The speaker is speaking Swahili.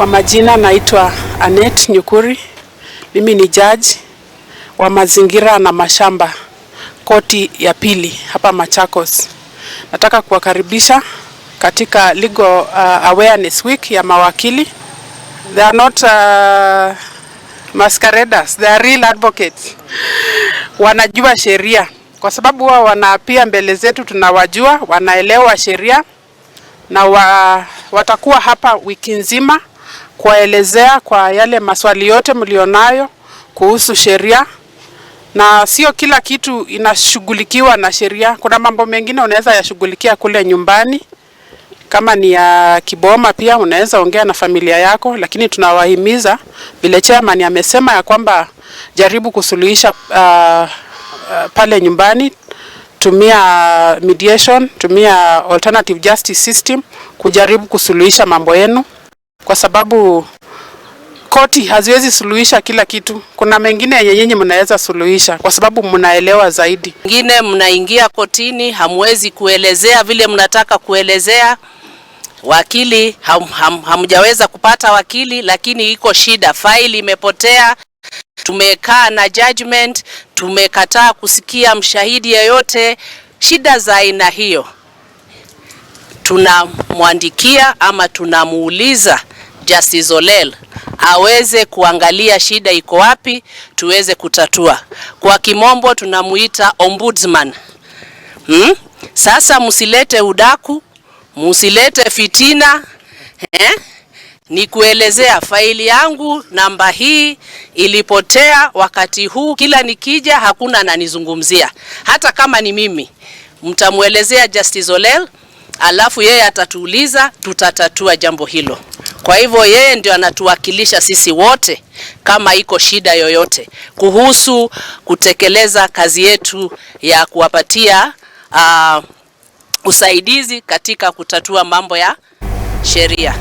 Kwa majina naitwa Annette Nyukuri. Mimi ni judge wa mazingira na mashamba, koti ya pili hapa Machakos. Nataka kuwakaribisha katika Legal Awareness Week ya mawakili. They are not masqueraders, they are real advocates. Wanajua sheria kwa sababu wao wanaapia mbele zetu, tunawajua, wanaelewa sheria na watakuwa hapa wiki nzima kuwaelezea kwa yale maswali yote mlionayo kuhusu sheria, na sio kila kitu inashughulikiwa na sheria. Kuna mambo mengine unaweza yashughulikia kule nyumbani, kama ni ya kiboma pia unaweza ongea na familia yako, lakini tunawahimiza vile chairman amesema ya kwamba jaribu kusuluhisha pale nyumbani, tumia mediation, tumia alternative justice system kujaribu kusuluhisha mambo yenu, kwa sababu koti haziwezi suluhisha kila kitu. Kuna mengine yenye nyinyi mnaweza suluhisha kwa sababu mnaelewa zaidi. Wengine mnaingia kotini, hamwezi kuelezea vile mnataka kuelezea wakili, hamjaweza kupata wakili, lakini iko shida, faili imepotea. Tumekaa na judgment, tumekataa kusikia mshahidi yeyote. Shida za aina hiyo tunamwandikia ama tunamuuliza Justice Olel aweze kuangalia shida iko wapi, tuweze kutatua. Kwa kimombo tunamuita ombudsman. Sasa msilete udaku, msilete fitina, eh? Ni kuelezea faili yangu namba hii ilipotea wakati huu, kila nikija hakuna ananizungumzia, hata kama ni mimi. Mtamuelezea Justice Olel, alafu yeye atatuuliza, tutatatua jambo hilo. Kwa hivyo yeye ndio anatuwakilisha sisi wote kama iko shida yoyote kuhusu kutekeleza kazi yetu ya kuwapatia usaidizi katika kutatua mambo ya sheria.